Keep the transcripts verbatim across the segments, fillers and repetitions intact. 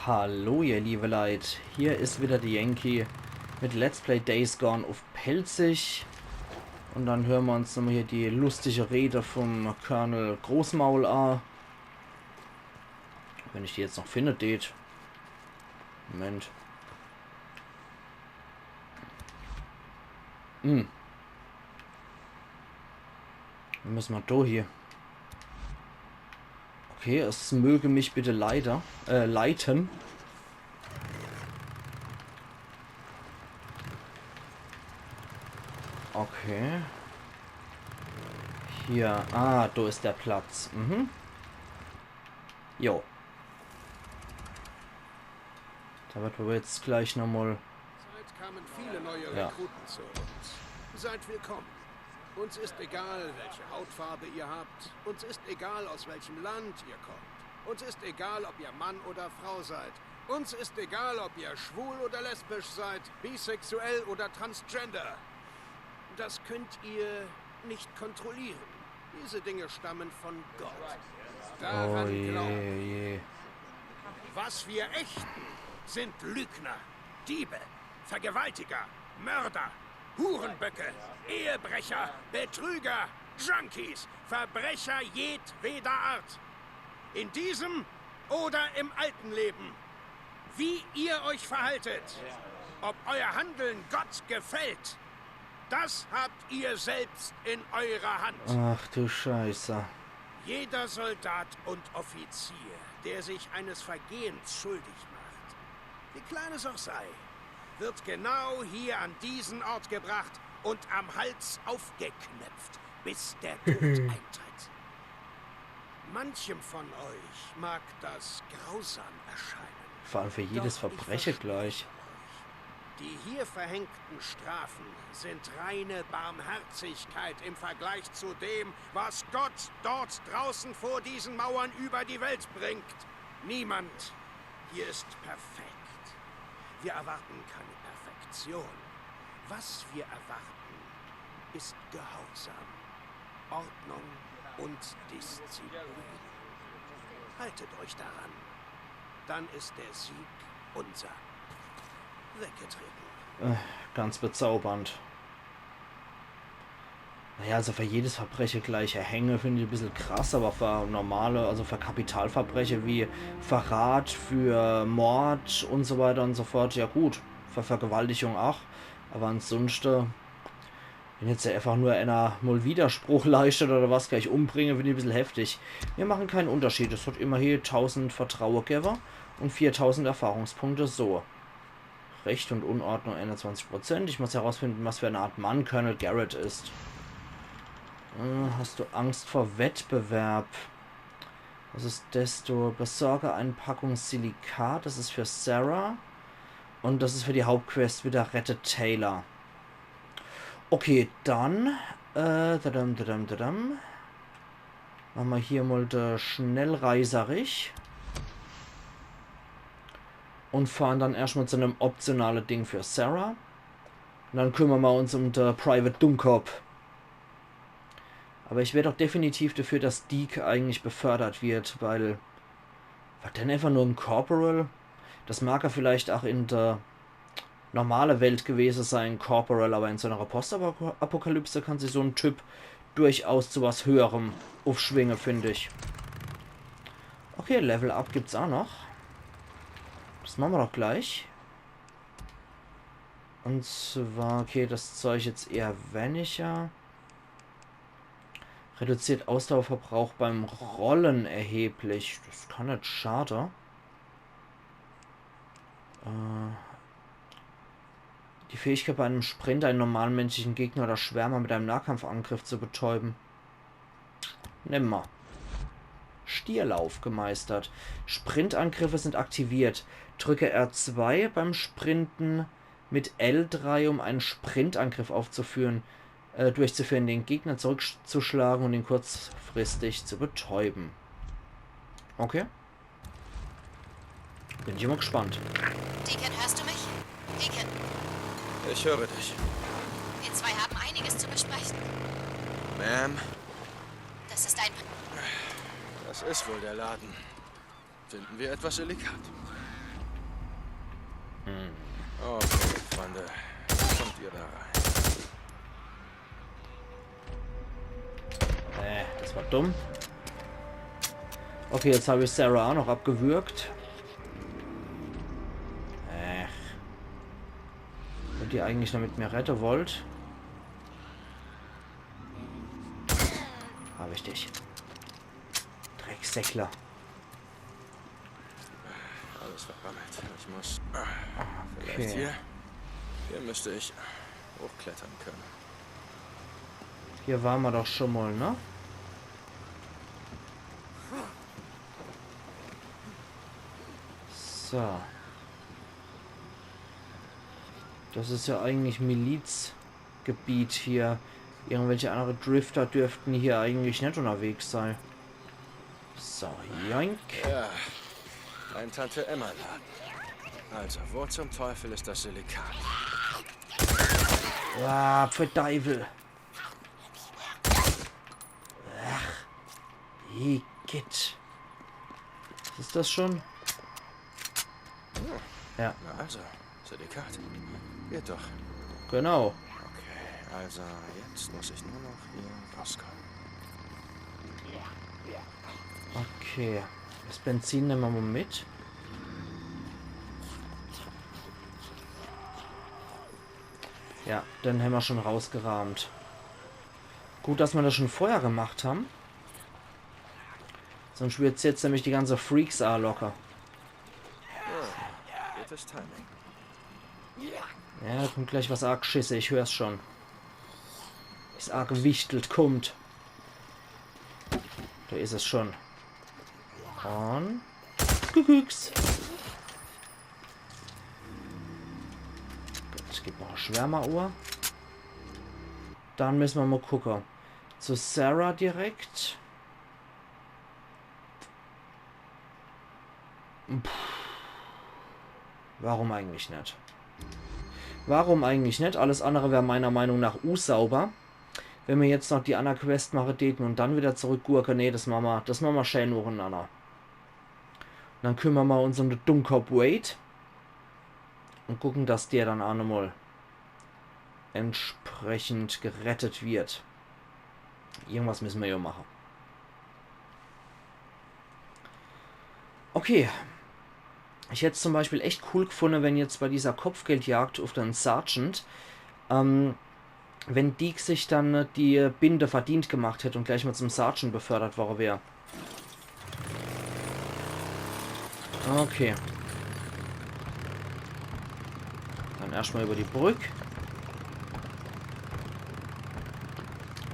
Hallo ihr liebe Leit, hier is wieder de Yankee mit Let's Play Days Gone uff Pälzisch. Un dann höre mer uns nochmal hier die lustige Rede vom Colonel Großmaul a. Wenn ich die jetzt noch finde, deet. Moment. Hm. Dann müsse mer do hier. Okay, es möge mich bitte leider, äh, leiten. Okay. Hier, ah, do is der Platz. Mhm. Jo. Do werd mer jetzt gleich nochmal Zeit kamen viele neue Rekruten zu uns. Seid willkommen. Uns ist egal, welche Hautfarbe ihr habt. Uns ist egal, aus welchem Land ihr kommt. Uns ist egal, ob ihr Mann oder Frau seid. Uns ist egal, ob ihr schwul oder lesbisch seid, bisexuell oder transgender. Das könnt ihr nicht kontrollieren. Diese Dinge stammen von Gott. Daran glauben wir. Was wir ächten, sind Lügner, Diebe, Vergewaltiger, Mörder, Hurenböcke, Ehebrecher, Betrüger, Junkies, Verbrecher jedweder Art. In diesem oder im alten Leben. Wie ihr euch verhaltet, ob euer Handeln Gott gefällt, das habt ihr selbst in eurer Hand. Ach du Scheiße. Jeder Soldat und Offizier, der sich eines Vergehens schuldig macht, wie klein es auch sei, wird genau hier an diesen Ort gebracht und am Hals aufgeknöpft, bis der Tod eintritt. Manchem von euch mag das grausam erscheinen. Vor allem für jedes Verbrechen gleich. Die hier verhängten Strafen sind reine Barmherzigkeit im Vergleich zu dem, was Gott dort draußen vor diesen Mauern über die Welt bringt. Niemand hier ist perfekt. Wir erwarten keine Perfektion. Was wir erwarten, ist Gehorsam, Ordnung und Disziplin. Haltet euch daran. Dann ist der Sieg unser. Weggetreten. Äh, ganz bezaubernd. Naja, also für jedes Verbrechen gleich erhänge, finde ich e bissel krass, aber für normale, also für Kapitalverbrechen wie Verrat, für Mord und so weiter und so fort, ja gut. Für Vergewaltigung auch. Aber ansonsten, wenn jetzt einfach nur einer mal Widerspruch leistet oder was, gleich umbringe, finde ich e bissel heftig. Wir machen keinen Unterschied. Es hat immerhin tausend Vertraue gewwe und viertausend Erfahrungspunkte. So. Recht und Unordnung einundzwanzig Prozent. Ich muss herausfinden, was für eine Art Mann Colonel Garrett ist. Äh, hast du Angst vor Wettbewerb? Was ist das, du? Besorge eine Packung Silikat. Das ist für Sarah. Und das ist für die Hauptquest wieder Rette Taylor. Okay, dann. Äh, dadam, dadam, dadam. Mache mer hier mal de Schnellreiserich. Und fahre dann erscht mal zu nem optionale Ding für Sarah. Und dann kümmere mer uns um de Private Dummkopf. Aber ich wär doch definitiv dafür, dass Deek eigentlich befördert wird, weil. Was denn einfach nur en Corporal? Das mag er vielleicht auch in de normale Welt gewese sein, Corporal, aber in so einer Postapokalypse kann sich so en Typ durchaus zu was Höherem uffschwinge, find ich. Okay, Level Up gibt's auch noch. Das mache mer doch gleich. Und zwar, okay, das Zeug jetzt eher weniger. Reduziert Ausdauerverbrauch beim Rollen erheblich. Das kann net schade. Äh, die Fähigkeit, bei einem Sprint einen normalen menschlichen Gegner oder Schwärmer mit einem Nahkampfangriff zu betäuben. Nemme mer. Stierlauf gemeistert. Sprintangriffe sind aktiviert. Drücke R zwei beim Sprinten mit L drei, um einen Sprintangriff aufzuführen, äh, durchzuführen, den Gegner zurückzuschlagen und ihn kurzfristig zu betäuben. Okay. Bin ich immer gespannt. Deacon, hörst du mich? Deacon. Ich höre dich. Wir zwei haben einiges zu besprechen. Ma'am? Das ist ein. Das ist wohl der Laden. Finden wir etwas Silikat? Okay, Freunde. Kommt ihr da rein. Äh, das war dumm. Okay, jetzt hab ich Sarah auch noch abgewürgt. Ach. Wenn die eigentlich noch mit mir rette wollt. Hab ich dich. Drecksäckler. Alles verrammelt. Ich muss. Vielleicht hier? Hier müsste ich hochklettern können. Hier waren wir doch schon mal, ne? So. Das ist ja eigentlich Milizgebiet hier. Irgendwelche andere Drifter dürften hier eigentlich nicht unterwegs sein. So, joink. Ja, ein Tante-Emma-Laden. Also, wo zum Teufel ist das Silikat? Ah, für Deiwel. Ach, Igitt. Was ist das schon? Ja. Na also, Silikat. Geht doch. Genau. Okay, also jetzt muss ich nur noch hier rauskommen. Okay. Das Benzin nehmen wir mal mit. Ja, den haben wir schon rausgerahmt. Gut, dass wir das schon vorher gemacht haben. Sonst wird's jetzt nämlich die ganze Freaks anlocken. Gutes Timing. Ja, da kommt gleich was arg Schisse, ich hör's schon. Es arg wichtelt, kommt. Da ist es schon. Und Kuckucks. Gut, es gibt noch ein Schwärmerohr. Dann müssen wir mal gucken. Zu Sarah direkt. Pff. Warum eigentlich nicht? Warum eigentlich nicht? Alles andere wäre meiner Meinung nach unsauber. Wenn wir jetzt noch die andere Quest machen täten und dann wieder zurückgurken, nee, das machen wir, das machen wir schön nacheinander. Dann kümmern wir uns um den Dummkopf Wade. Und gucken, dass der dann auch nochmal entsprechend gerettet wird. Irgendwas müssen wir ja machen. Okay. Ich hätt's zum Beispiel echt cool gefunden, wenn jetzt bei dieser Kopfgeldjagd auf den Sergeant, ähm, wenn Deek sich dann die Binde verdient gemacht hätte und gleich mal zum Sergeant befördert worden wäre. Okay. Dann erstmal über die Brück.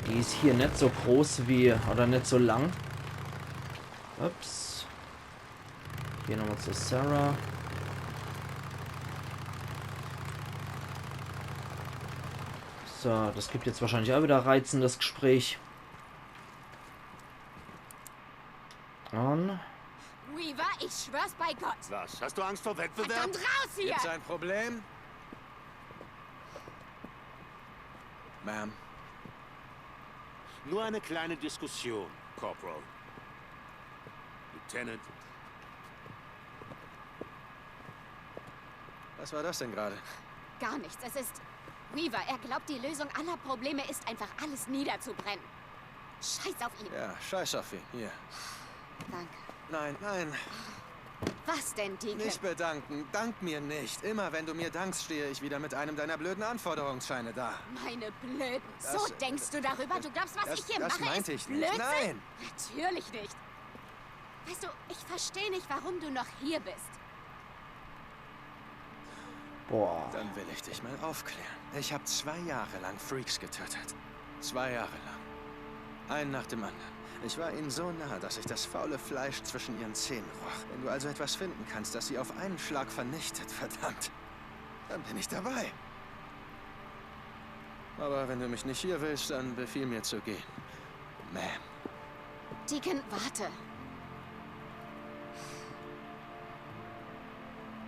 Die ist hier nicht so groß wie, oder nicht so lang. Ups. Hier nochmal zu Sarah. So, das gibt jetzt wahrscheinlich auch wieder reizendes Gespräch. Und Weaver, ich schwör's bei Gott. Was? Hast du Angst vor Wettbewerb? Verdammt raus hier! Gibt's ein Problem? Ma'am. Nur eine kleine Diskussion, Corporal. Lieutenant. Was war das denn gerade? Gar nichts. Es ist... Weaver, er glaubt, die Lösung aller Probleme ist einfach alles niederzubrennen. Scheiß auf ihn. Ja, scheiß auf ihn. Hier. Danke. Nein, nein. Was denn, Deacon? Nicht bedanken. Dank mir nicht. Immer wenn du mir dankst, stehe ich wieder mit einem deiner blöden Anforderungsscheine da. Meine blöden. So Das- denkst du darüber? Du glaubst, was Das, ich hier das mache, meinte ist ich nicht. Blödsinn? Nein. Natürlich nicht. Weißt du, ich verstehe nicht, warum du noch hier bist. Boah. Dann will ich dich mal aufklären. Ich habe zwei Jahre lang Freaks getötet. Zwei Jahre lang. Einen nach dem anderen. Ich war ihnen so nah, dass ich das faule Fleisch zwischen ihren Zähnen roch. Wenn du also etwas finden kannst, das sie auf einen Schlag vernichtet, verdammt, dann bin ich dabei. Aber wenn du mich nicht hier willst, dann befiehl mir zu gehen. Ma'am. Deacon, warte.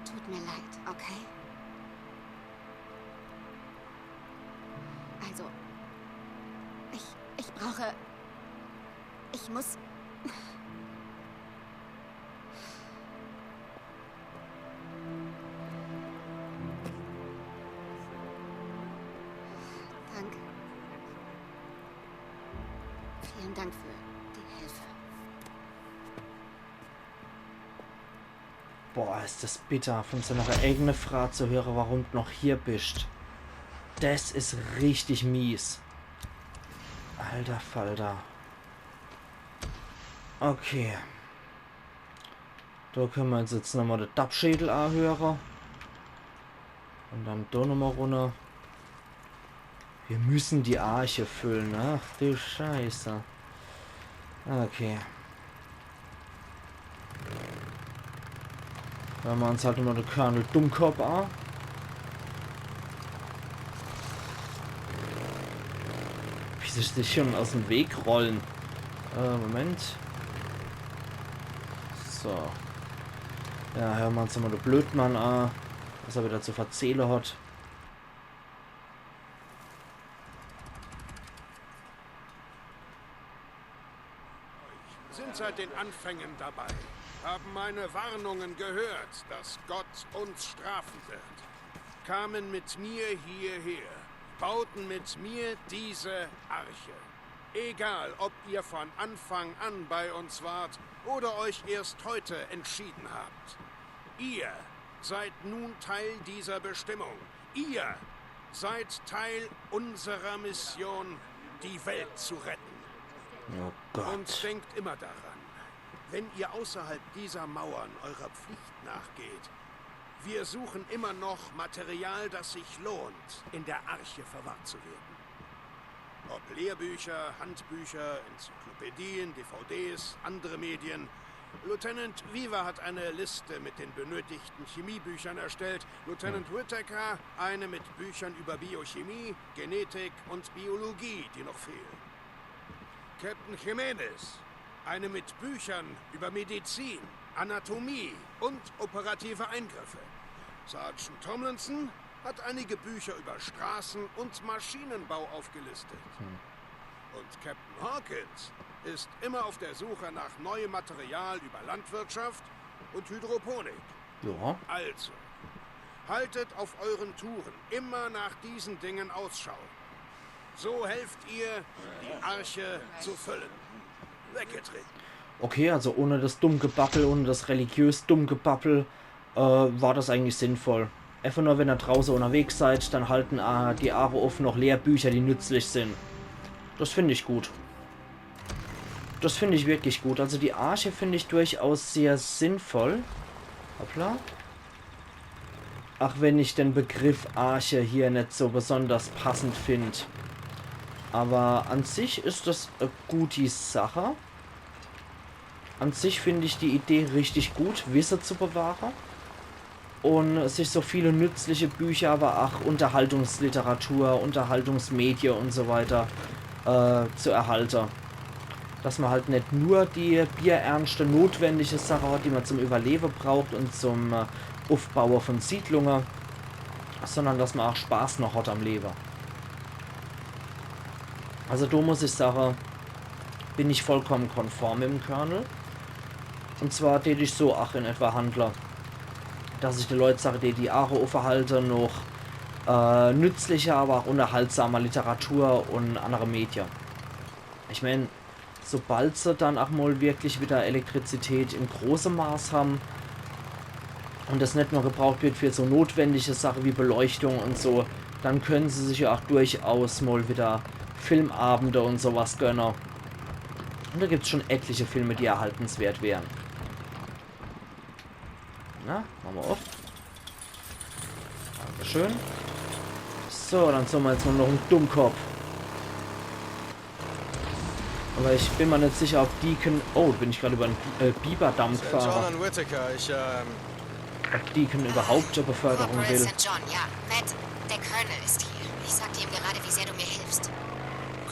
Tut mir leid, okay? Also, ich, ich brauche, ich muss... Vielen Dank für die Hilfe. Boah, is das bitter, von seiner eigene Fraa zu höre, warum du noch hier bist. Das is richtig mies. Alter Falter. Okay. Do könne mer uns jetzt nochmal de Dappschädel ahöre. Und dann do nochmal runner. Wir müssen die Arche füllen. Ach du Scheiße. Okay. Wenn mer uns halt immer de Colonel Dummkopf a. Wie sich die schon aus dem Weg rollen. Äh, Moment. So. Ja, höre mer uns mal de Blödmann a, was er wieder zu verzähle hat. Sind seit den Anfängen dabei, haben meine Warnungen gehört, dass Gott uns strafen wird. Kamen mit mir hierher, bauten mit mir diese Arche. Egal, ob ihr von Anfang an bei uns wart oder euch erst heute entschieden habt. Ihr seid nun Teil dieser Bestimmung. Ihr seid Teil unserer Mission, die Welt zu retten. Oh Gott. Und denkt immer daran, wenn ihr außerhalb dieser Mauern eurer Pflicht nachgeht, wir suchen immer noch Material, das sich lohnt, in der Arche verwahrt zu werden. Ob Lehrbücher, Handbücher, Enzyklopädien, D V Ds, andere Medien. Lieutenant Weaver hat eine Liste mit den benötigten Chemiebüchern erstellt. Lieutenant Whitaker eine mit Büchern über Biochemie, Genetik und Biologie, die noch fehlen. Captain Jimenez eine mit Büchern über Medizin, Anatomie und operative Eingriffe. Sergeant Tomlinson hat einige Bücher über Straßen- und Maschinenbau aufgelistet. Und Captain Hawkins ist immer auf der Suche nach neuem Material über Landwirtschaft und Hydroponik. Ja. Also, haltet auf euren Touren immer nach diesen Dingen Ausschau. So helft ihr, die Arche zu füllen. Weggetreten. Okay, also ohne das Dummgebabbel, ohne das religiös Dummgebabbel, äh, war das eigentlich sinnvoll. Einfach nur, wenn ihr drauße unterwegs seid, dann halten äh, die Aare offen noch Lehrbücher, die nützlich sind. Das finde ich gut. Das finde ich wirklich gut. Also die Arche finde ich durchaus sehr sinnvoll. Hoppla. Ach wenn ich den Begriff Arche hier net so besonders passend find. Aber an sich is das e guti Sache. An sich find ich die Idee richtig gut, Wisse zu bewahre und sich so viele nützliche Bücher, aber ach Unterhaltungsliteratur, Unterhaltungsmedie und so weiter äh, zu erhalte. Dass man halt net nur die bierernste, notwendige Sache hat, die man zum Überlebe braucht und zum äh, Aufbaue von Siedlunge, sondern dass man ach Spaß noch hat am Lebe. Also do muss ich sage, bin ich vollkommen konform mit dem Colonel. Und zwar tät ich so ach in etwa handle, dass ich de Leut sage, die die Aare offe halte, noch äh, nützlicher, aber ach unterhaltsamer Literatur und andere Medie. Ich mein, sobald se dann ach mal wirklich wieder Elektrizität in großem Maß haben und das net nur gebraucht wird für so notwendige Sache wie Beleuchtung und so, dann können se sich ja ach durchaus mal wieder Filmabende und sowas gönne. Und da gibt's schon etliche Filme, die erhaltenswert wären. Na, mache mer auf. Dankeschön. So, dann suche mer jetzt nur noch en Dummkopf. Aber ich bin mir net sicher, ob Deacon... Oh, bin ich gerade über en Bi äh, Biberdamm Saint John gefahren. Und Whitaker, ich, ähm, Ob Deacon überhaupt e Beförderung Corporal will. Saint John, ja. Matt, der Colonel ist hier. Ich sagte ihm gerade, wie sehr du mir hilfst.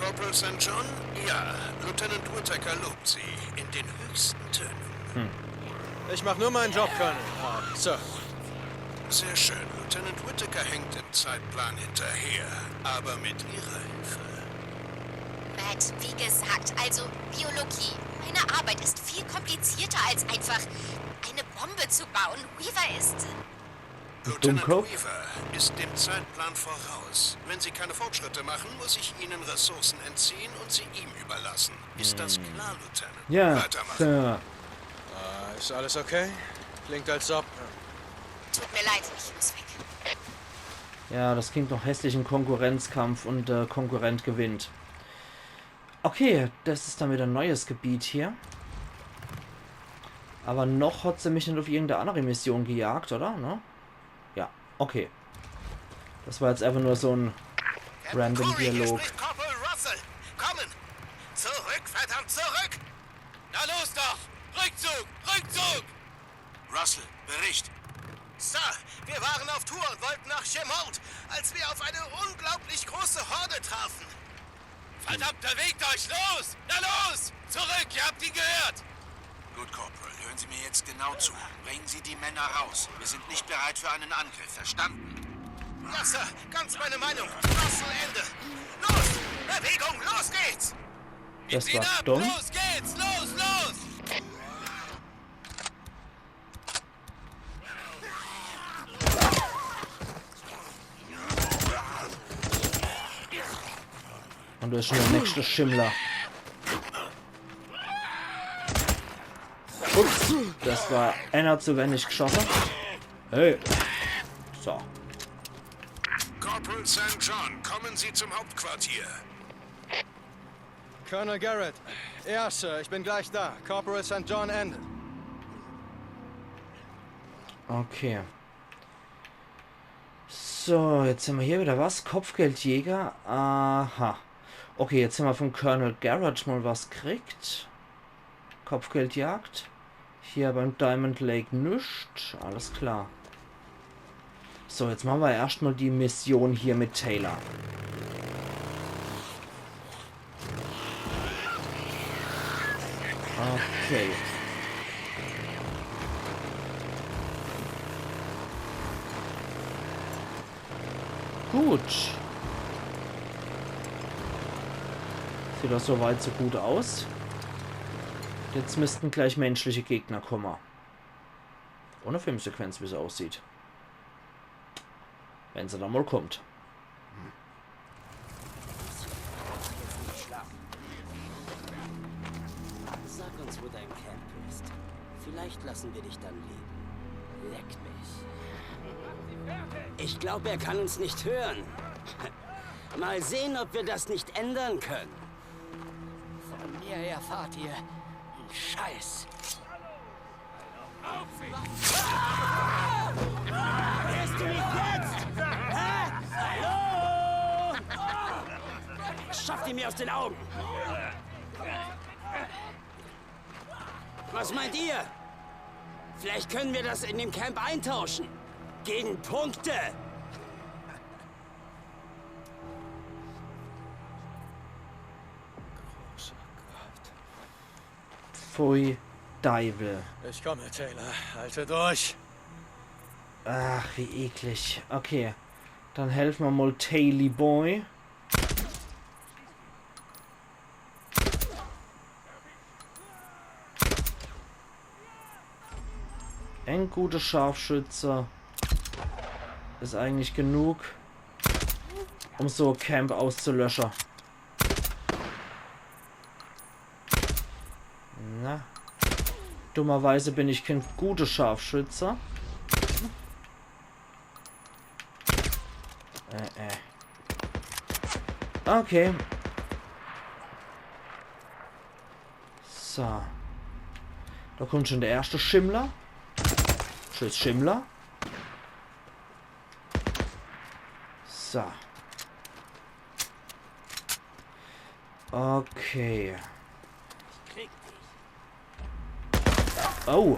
Corporal Saint John? Ja, Lieutenant Whitaker lobt Sie in den höchsten Tönen. Ich mach nur meinen Job, Colonel. Ah, Sir. Sehr schön. Lieutenant Whitaker hängt im Zeitplan hinterher, aber mit Ihrer Hilfe. Matt, wie gesagt, also Biologie. Meine Arbeit ist viel komplizierter als einfach eine Bombe zu bauen. Weaver ist... Lieutenant Weaver ist dem Zeitplan voraus. Wenn Sie keine Fortschritte machen, muss ich Ihnen Ressourcen entziehen und sie ihm überlassen. Ist das klar, Lieutenant? Ja, Weitermachen. Ja. Ah, ist alles okay? Klingt, als ob. Tut mir leid, ich muss weg. Ja, das klingt nach hässlichem Konkurrenzkampf und äh, Konkurrent gewinnt. Okay, das is dann wieder e neues Gebiet hier. Aber noch hat se mich net auf irgendeine andere Mission gejagt, oder? Ne? Ja, okay. Das war jetzt einfach nur so ein random Kouri, hier Dialog. Spricht Corporal Russell. Kommen! Zurück, verdammt, zurück! Na los doch! Rückzug! Rückzug! Russell, Bericht. Sir, wir waren auf Tour und wollten nach Chemort, als wir auf eine unglaublich große Horde trafen. Verdammt, bewegt euch! Los! Na los! Zurück! Ihr habt ihn gehört! Gut, Corporal, hören Sie mir jetzt genau zu. Bringen Sie die Männer raus. Wir sind nicht bereit für einen Angriff, verstanden? Ja, Sir, ganz meine Meinung. Russell, Ende. Los! Bewegung, los geht's! Das Ihn war ab! dumm. Los geht's! Los, los! Und da is schon der nächste Schimmler. Ups, das war einer zu wenig geschossen. Hey. So. Corporal Saint John, kommen Sie zum Hauptquartier. Colonel Garrett. Ja, Sir, ich bin gleich da. Corporal Saint John, Ende. Okay. So, jetzt hämmer hier wieder was. Kopfgeldjäger. Aha. Okay, jetzt hämmer vom Colonel Garrett mal was kriegt. Kopfgeldjagd. Hier beim Diamond Lake nüscht. Alles klar. So, jetzt mache mer erscht mal die Mission hier mit Taylor. Okay. Gut. Sieht doch so weit so gut aus. Jetzt müssten gleich menschliche Gegner kommen. Ohne Filmsequenz, wie es aussieht. Wenn se dann mal kommt. Sag uns, wo dein Camp ist. Vielleicht lassen wir dich dann leben. Leck mich. Ich glaube, er kann uns nicht hören. Mal sehen, ob wir das nicht ändern können. Von mir erfahrt ihr einen Scheiß. Hörst du mich jetzt? Hä? Hallo? Schafft ihr mir aus den Augen? Was meint ihr? Vielleicht können wir das in dem Camp eintauschen. Gegen Punkte. Pfui Deiwel. Ich komme, Taylor. Halte durch. Ach, wie eklig. Okay. Dann helfe mer mal Taily Boy. Ein guter Scharfschütze is eigentlich genug, um so Camp auszulöschen. Na. Dummerweise bin ich kein guter Scharfschütze. Äh, äh. Okay. So. Da kommt schon der erste Schimmler. Tschüss, Schimmler. So. Okay. Oh.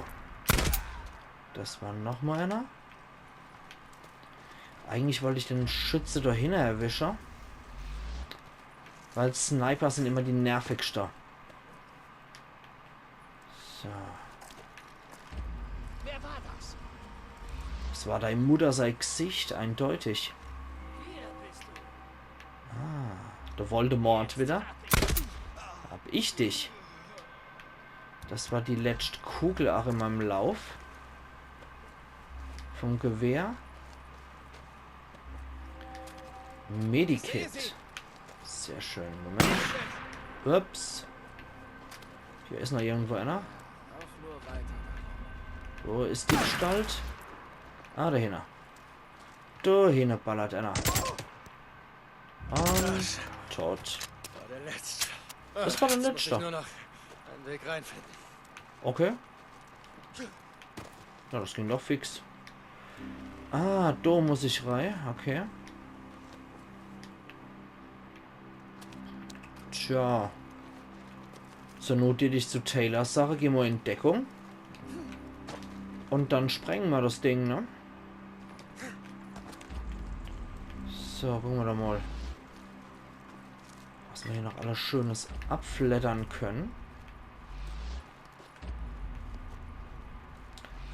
Das war noch mal einer. Eigentlich wollt ich den Schütze da hinne erwische. Weil Sniper sind immer die nervigste. So. Wer war das? Das war dei Mutter sei Gesicht, eindeutig. Hier bist du. Ah, der Voldemort wieder. Hab ich dich. Das war die letscht Kugel auch in meinem Lauf. Vom Gewehr. Medikit. Sehr schön. Moment. Ups. Hier is noch irgendwo einer. Wo is die Gestalt? Ah, do hinne. Do hinne ballert einer. Und tot. War der letzte. Das war der letzte. Jetzt muss ich nur noch einen Weg reinfinden. Okay. Ja, das ging doch fix. Ah, do muss ich rei. Okay. Tja. Zur Not, die ich zu Taylor sage, geh mal in Deckung. Und dann sprengen wir das Ding, ne? So, gucken wir doch mal, was wir hier noch alles Schönes abfleddern können.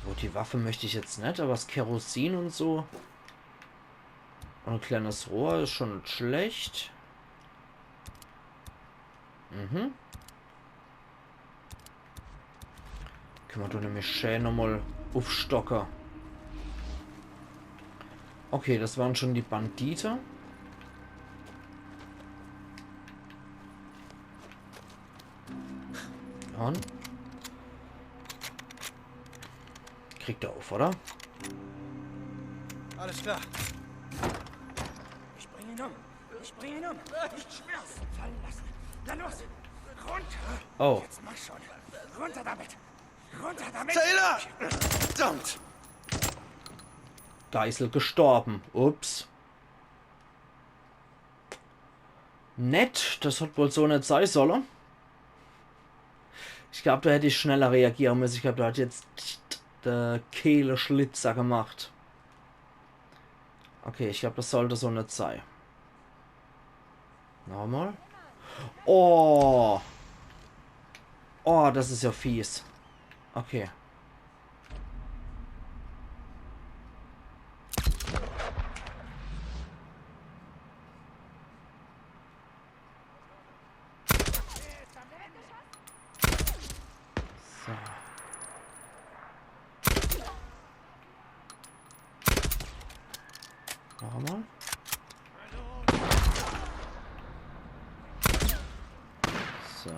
Gut, die Waffe möchte ich jetzt net, aber das Kerosin und so. Und ein kleines Rohr ist schon net schlecht. Mhm. Können wir do nämlich schön nochmal aufstocken. Okay, das waren schon die Bandite. Und? Kriegt er auf, oder? Alles klar. Ich bring ihn um. Ich bring ihn um. Ich schwör's. Fallen lassen. Na los. Runter. Oh. Jetzt mach schon. Runter damit. Runter damit. Taylor! Verdammt! Geisel gestorben. Ups. Nett, das hat wohl so net sei solle. Ich glaub, da hätt ich schneller reagiere müsse. Ich glaub, da hat jetzt der Kehle Schlitzer gemacht. Okay, ich glaub, das sollte so net sei. Nochmal. Oh. Oh, das is ja fies. Okay. So. Nochmal. So.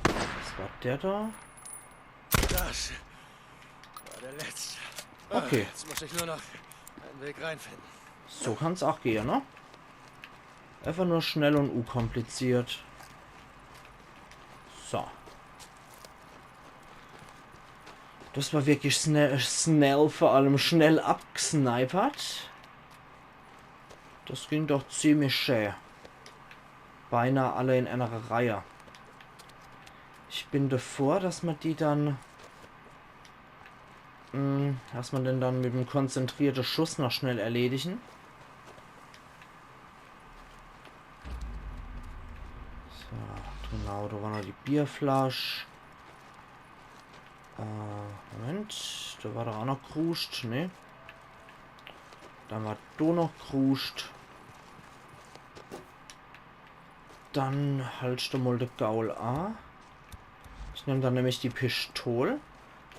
Was war der da? Das war der letzte. Okay. Jetzt muss ich nur noch einen Weg reinfinden. So kann's auch gehe, ne? Einfach nur schnell und unkompliziert. So. Das war wirklich schnell, schnell, vor allem schnell abgesnipert. Das ging doch ziemlich schä. Beinahe alle in einer Reihe. Ich bin davor, dass man die dann, mm, dass man den dann mit dem konzentrierte Schuss noch schnell erledigen. So, genau, da war noch die Bierflasch. Äh, Moment, da war doch auch noch Kruscht, ne? Dann war da noch Kruscht. Dann halt du mal de Gaul a. Ich nehm dann nämlich die Pistol,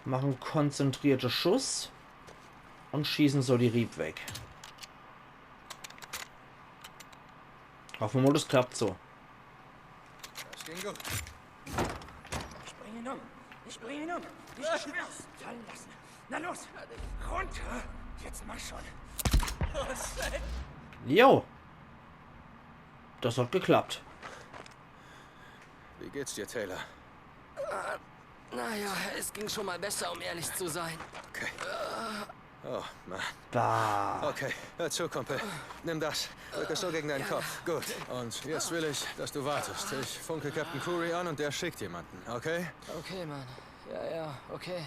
mach en konzentrierte Schuss und schießen so die Rieb weg. Hoffen wir mal, das klappt so. Das ging gut. Ich bring ihn um. Ich bring ihn um. Ich schwör's. Fallen lassen. Na los. Runter. Jetzt mach schon. Jo. Das hat geklappt. Wie geht's dir, Taylor? Naja, es ging schon mal besser, um ehrlich zu sein. Okay. Oh, Mann. Bah. Okay, hör zu, Kumpel. Nimm das. Drück es so gegen deinen Kopf. Gut. Und jetzt will ich, dass du wartest. Ich funke Captain Curry an und der schickt jemanden, okay? Okay, Mann. Ja, ja, okay.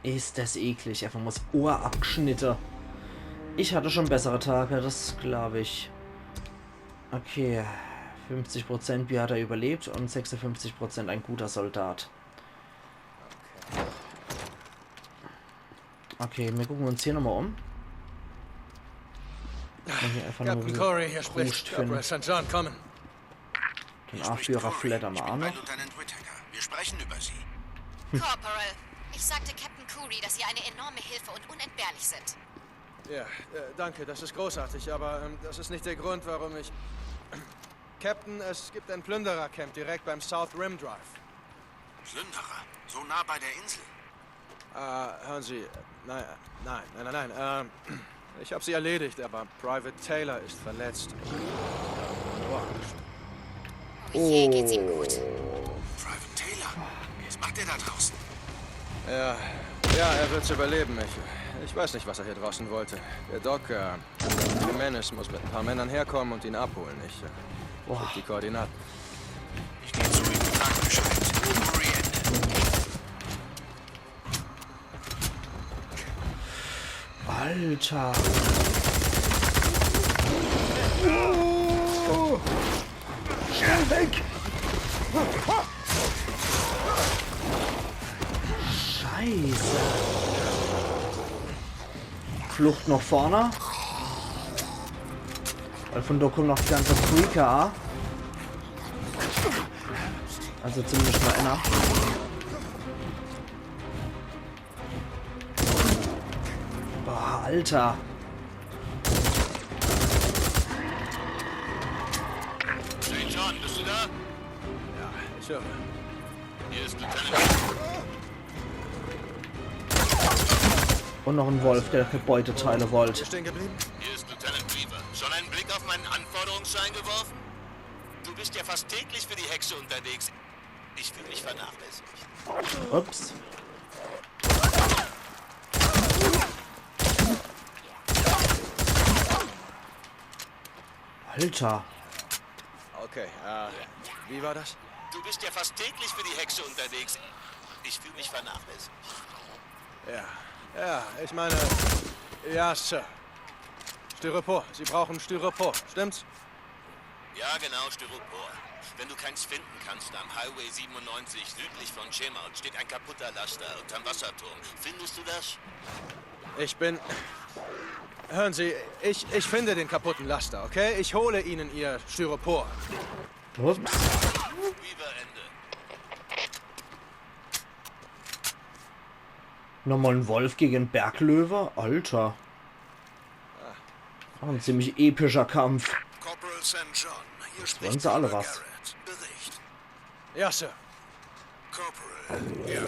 Is das eklig. Einfach mal das Ohr abgeschnitte. Ich hatte schon bessere Tage, das glaub ich. Okay. Fünfzig Prozent, wie hat er überlebt? Und sechsundfünfzig Prozent, ein guter Soldat. Okay, wir gucken uns hier nochmal um. Captain Curry, hier spricht Corporal Sankt John. Kommen. Den Anführer fleddern wir auch noch. Leutnant Whitaker. Wir sprechen über Sie. Corporal, ich sagte Captain Kouri, dass Sie eine enorme Hilfe und unentbehrlich sind. Ja, äh, danke, das ist großartig, aber ähm, das ist nicht der Grund, warum ich... Captain, es gibt ein Plünderer-Camp direkt beim South Rim Drive. Plünderer? So nah bei der Insel? Äh, hören Sie, nein, nein, nein, nein, nein. Ähm, ich habe sie erledigt, aber Private Taylor ist verletzt. Boah. Oh je, geht's ihm gut? Private Taylor? Was macht er da draußen? Ja, ja, er wird's überleben. Ich, ich weiß nicht, was er hier draußen wollte. Der Doc, äh, Jimenez muss mit ein paar Männern herkommen und ihn abholen. Ich, äh, ich krieg die Koordinaten. Ich gehe zu ihm und sage Bescheid. Kouri Ende. Alter. Oh. Schnell weg! Scheiße. Flucht noch vorne. Weil von da kommen noch die ganze Freaker. Also zumindest mal einer. Boah, Alter. Saint John, bist du da? Ja, ich höre. Hier ist Lieutenant. Und noch ein Wolf, der Gebäudeteile wollt. Stehen geblieben? Hier ist Lieutenant Weaver. Schon einen Blick auf meinen Anforderungsschein geworfen? Du bist ja fast täglich für die Hexe unterwegs. Ich fühle mich vernachlässigt. Ups. Alter. Okay, äh, wie war das? Du bist ja fast täglich für die Hexe unterwegs. Ich fühle mich vernachlässigt. Ja, ja, ich meine, ja, Sir. Styropor, Sie brauchen Styropor, stimmt's? Ja, genau, Styropor. Wenn du keins finden kannst am Highway siebenundneunzig südlich von Chemount, steht ein kaputter Laster unterm Wasserturm. Findest du das? Ich bin... Hören Sie, ich, ich finde den kaputten Laster, okay? Ich hole Ihnen Ihr Styropor. Ups. Weaver Ende. Nochmal ein Wolf gegen einen Berglöwe? Alter. War ein ziemlich epischer Kampf. Corporal Saint John, hier Jetzt spricht wollen sie alle Weaver was. Garrett. Bericht. Ja, Sir. Corporal, ja.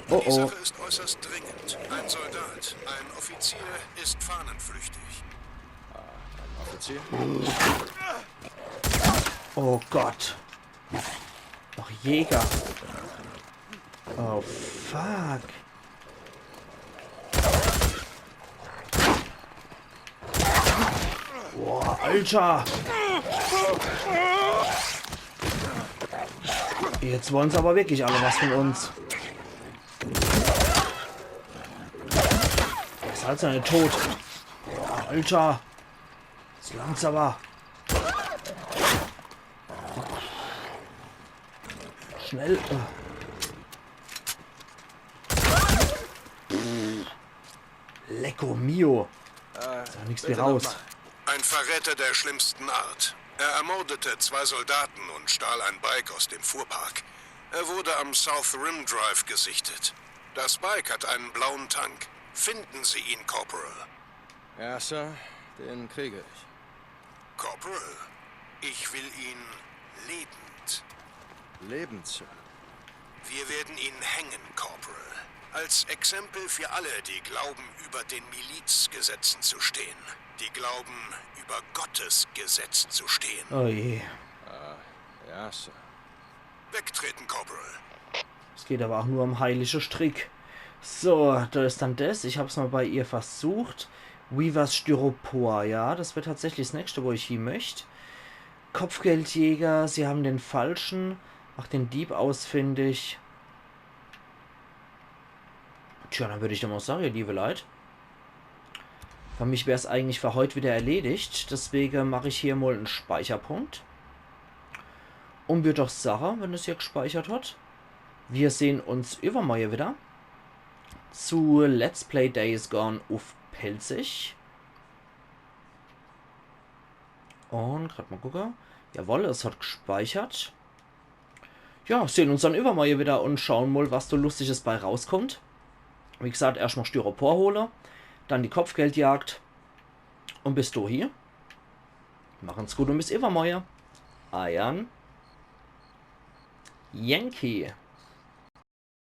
Oh, Die oh. Sache ist äußerst dringend. Ein Soldat, ein Offizier ist fahnenflüchtig. Offizier? Oh Gott. Noch Jäger. Oh, fuck. Boah, Alter. Jetzt wollen sie aber wirklich alle was von uns. Das ist halt seine Tod. Boah, Alter. Jetzt langt's aber. Schnell. Lecko mio. Ist doch nichts wie bitte raus. Nochmal. Ein Verräter der schlimmsten Art. Er ermordete zwei Soldaten und stahl ein Bike aus dem Fuhrpark. Er wurde am South Rim Drive gesichtet. Das Bike hat einen blauen Tank. Finden Sie ihn, Corporal. Ja, Sir, den kriege ich. Corporal, ich will ihn lebend. Lebend, Sir. Wir werden ihn hängen, Corporal. Als Exempel für alle, die glauben, über den Milizgesetzen zu stehen. Die glauben, über Gottes Gesetz zu stehen. Oh je. Ja, Sir. Wegtreten, Corporal. Es geht aber auch nur um heilige Strick. So, da ist dann das. Ich hab's mal bei ihr versucht. Weavers Styropor, ja. Das wird tatsächlich das nächste, wo ich hin möcht. Kopfgeldjäger, sie haben den falschen. Mach den Dieb ausfindig. Tja, dann würd ich doch mal sagen, ihr liebe Leute. Für mich wär's eigentlich für heut wieder erledigt. Deswegen mach ich hier mal einen Speicherpunkt. Und würd doch sagen, wenn es hier gespeichert hat, wir sehen uns übermorgen wieder zu Let's Play Days Gone uff Pälzisch. Und grad mal gucken. Jawohl, es hat gespeichert. Ja, sehn uns dann iwwermorje widder un schauen mol, was do Lustiges bei rauskommt. Wie gesagt, erscht mol Styropor hole, dann die Kopfgeldjagd. Un bis dohi, machen's gut un bis iwwermorje. Eiern Yankee.